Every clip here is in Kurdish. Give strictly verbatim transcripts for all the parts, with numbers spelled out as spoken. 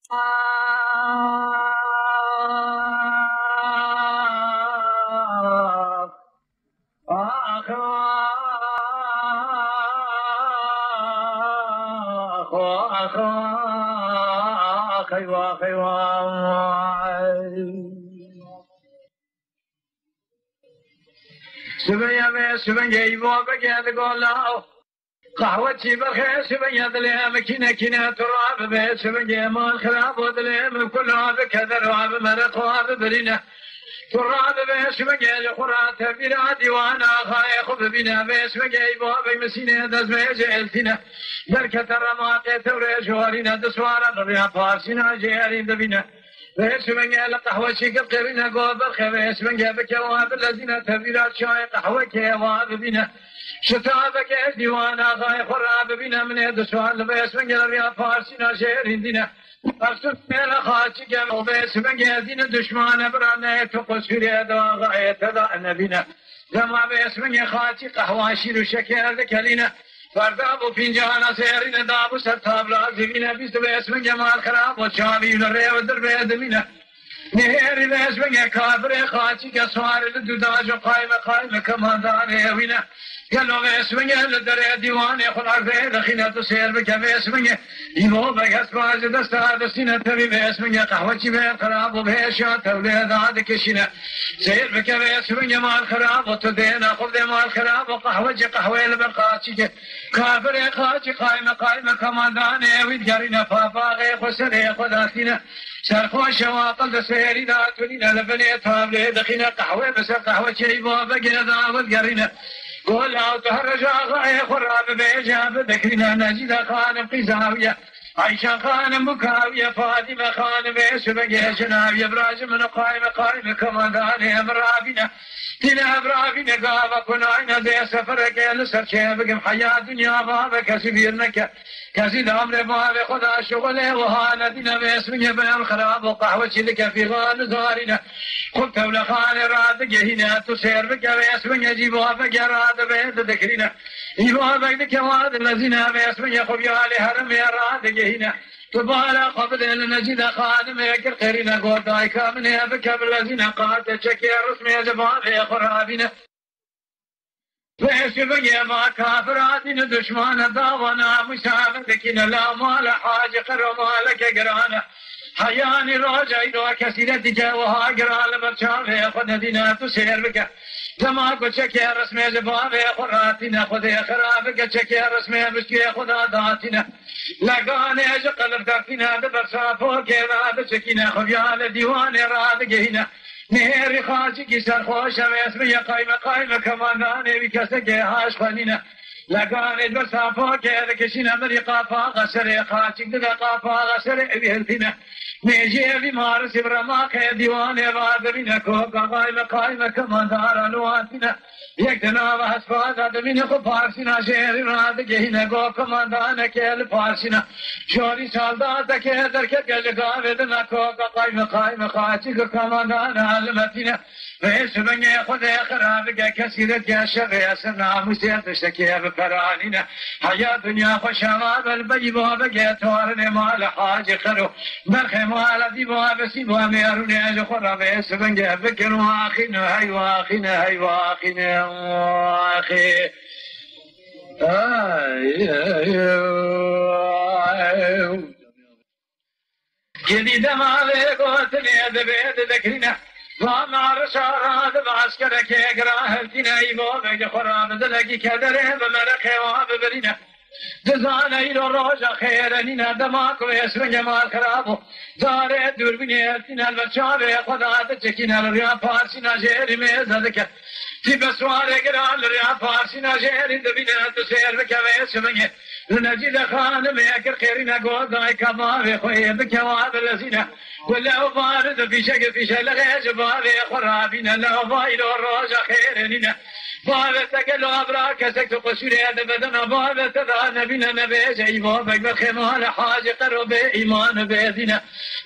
Ax, ax, ax, eyvah, eyvah. Sibê ye vê sibê ye, îvo bike digola. Qehwe çî bixê, sibê ye dilê min kîne kîne tu rabibe, sibê ye mal xirab û dilê min kula bike dera bi mereq xwe bibirîne. Tu rabibe, sibê ye ji xwe ra tevîra dîwana xayê xwe bibîne, vê sibê ye îvo bê misînê dest vê ji eltîne. Derkete remaqê tewrê jorîne, di swara bi rêya parsîna jêrî dibîne. Vê sibê ye li qehweçî gil qêrîne go berxê, vê sibê ye bike wa bilezîne, tevîra çayê qehwekê wa bibîne. Şita veke ji dîwana xayê xwe ra bibîne, minê di swar li vê sibê ye li rêya parsîna jêrî dîne. Efsun mêre xaçike, o vê sibê ye dîne duşmane birane, tu qusûrê da xayê te da nebîne. Dema vê sibê ye xaçî qehwa şîr û şeker dikelîne. Ferda bû fincana zêrîne, da bû ser tabla zîvîne, bîst vê sibê ye mal xirab û çavî li rê û dir vê dimîne. Nihêrî vê sibê ye kafirê xaçî ke swar li dûdajo qayme qayme kemandanê wîne. Gelo vê sibê ye li derê dîwanê xwe erdê dixîne, tu sêr bike vê sibê ye. Îvo veke spas ji desta destîne tevî vê sibê ye qehweçî vê xirab û vê şa tewlê da dikişîne. Seyr bike vê sibê ye mal xirab û tu dêna xwe dê mal xirab û qehwe cî qehweyê li ber qaçîkê. Kafirê qaçî qayme qayme kemandanê wî digerîne papaxê xwe serê xwe datîne. Serxweşe wa qil di sêrî datunîne li binê tablê dixîne qehwe bi ser qehwe çeyî bo vegire da wî digerîne. Gola tu her reja xayê xwe rabibêje bidikrîne Necîde xanim qîza wî ye. Ayşe xanim bikawiye, Fadime xanim ê şibegê jinawiye, birajim min qayme qayme kemandanê min rabîne. Tîne ev rabîne gava kunayne zê sefereke li ser çê bigim heya dinya bave kesî bîr neke. Kesî li emrê bavê xwe da şixulê wiha nedîne vê sibê ye beyal xirab û qehwe çîlike fîxan zarîne. Xwe tewlexanê radigehîne, tu sêr bike vê sibê ye jî baveke radibê didikrîne. Îva vek dike wa dilezîne, vê sibê ye xwe biyalê heremê radigehîne. Tu bala xwe bide li Necîde xanimê kir qêrîne, got dayika min ê bike bilezîne, qate çekê rismê ji bavê xwe rabîne. Vê sibê ye va kafir hatîne duşmane dawa namûsa min dikîne, la mala hacî qero maleke girane. Heyanî roja îro kesîre dike wiha giran li ber çavê xwe nedîne, tu sêr bike. Dema ku çekê resmê ji bavê xwe ratîne, Xwedê xira bike çekê resmê mişkê xwe da datîne. Leganê ji qelib dertîne di ber sapokê ve biçikîne, xwe viya li dîwanê radigihîne. Nihêrî xaçikî serxweş e, vê sibê ye qayme qayme kemandanê wî kesekê haş xwenîne. Leganê di ber sapokê dikişîne, mirî qapaxa serê xaçik dide qapaxa serê wî hiltîne. Mêjê vî marisî bi remaqê dîwanê va dibîne, koka qayme qayme kemandara li wan tîne. Yek di nava hespa de dimîne xwe parsîna jêrî radigihîne, go kemandaneke li parsîna. Jorî saldateke derketke ji gavê dina, koka qayme qayme xaçik kemandana li me tîne. Vê sibê ye Xwedê xira bike kesî dike şevê ser namûsê tiştekê biperanîne. Heya dinya xweşa ma bel beyî bo bige torinê mala hacî xero. Berxê mala dî bo besî bo mêrûnê ji xwe re vê sibê ye bikin waxîne hey waxîne hey waxîne waxî. Ay, ay, ay. Gidî dema vê gotinê dibê didekrîne. Va me arişa ra dibe eskerekê gira hiltîne, îvo vegê xwe ra bi dilekî kederê bi mereqê wa bibirîne. Dizane îro roja xêre nîne, dema ku vê sibê ye mal xirab bû. Zarê dûrbînê hiltîne li ber çavê xwe da diçikîne, li rêya parsîna jêrî mêze dike. Tîbe swarê giran li rêya parsîna jêrî dibîne, tu sêr bike vê sibê ye. Li Necîde xanimê kir qêrîne, got dayika bavê xwe yê bike wa bilezîne. Ku lewva li di fîşeke fîşelixê ji bavê xwe rabîne, lewva îro roja xêrê nîne. Bavê te gelo bira kesek tu qusûrê de bedena bavê te da nebîne, nebêje îvo vek berxê mala hacî qero bê îman û bê dîne.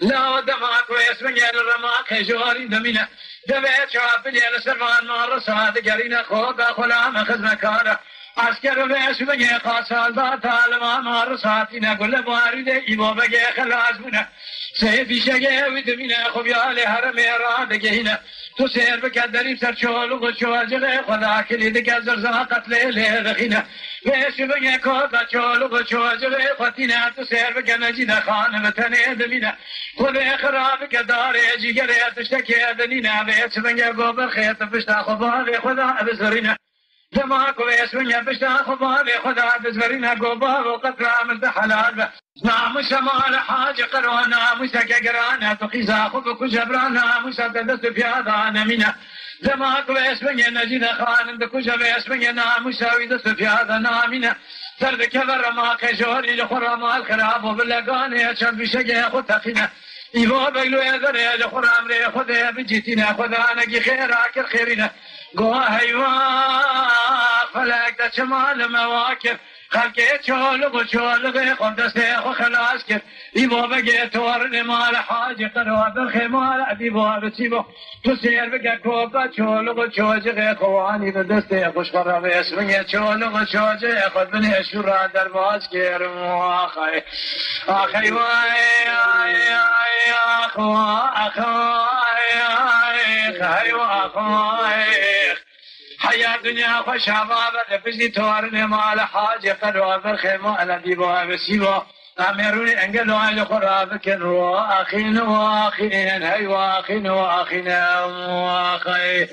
Law dema ku êsmengê li remaqê jorî dimîne. Devê çapilê li ser van marisa digerîne, xoka xulame xizmekara. Esker ve şibingê qasal da Taliban arız hatîne, gule barîdê îbo begê xelas bûne. Seyê fîşegê wî dimîne, xwe viya lê heremê radigehîne. Tu sêr bike derî ser çolû û çocixê xwe, dakilî dike zirza qetlê lê dixîne. Vê şibingê koka çolû û çocixê xwe tîne, tu sêr bike Necîde xanim tenê dimîne. Xwe vê xira bike darê cîgerê tiştekê dinîne. Vê şibingê goberxê tu pişta xwe bavê xwe da bizirîne. Dema ku vê şibingê pişta xwe bavê xwe da bizirîne, go bavo qetra min te helal be. Namûsa mala Hacî Qero namûseke giran e, tu qîza xwe bikuje bira, namûsa te dest û piya de nemîne. Dema ku vê şibingê Necîde xanim dikuje, vê şibingê namûsa wî dest û piya de namîne. Ser dikeve remaqê jorî, li xwe re mal xirab û bi leganê çend fîşegê xwe teqîne. Îvo Beglo ê derê li xwe re emrê Xwedê bicîtîne, Xwedanekî xêra kir xêrîne. Go heywa, felek de çima li me wa kir? Xelkê çolix û çolixê xwe destê xwe xelas kir. Îvo begê torinê mala Hacî Qero, berxê mala Edîbo, Edîbo. Tu sêr bike koka çolix û çocixê xwe wanî bi destê xwe, ji xwe re vê şibingê çolix û çocixê xwe binê şûra derbas kir. Axay, axay, vay, ay, ay, ax, wa, ax, ay, ay, xey, wa, ax, ay. Heya dinya xweş a baba, li piştî torinê mala Hacî Qero, berxê mala Edîbo, Edîbo. Em ê rûnê engel li xwe re bikin, ro axîn, ro axîn, hey, ro axîn, ro axîn, ro axîn.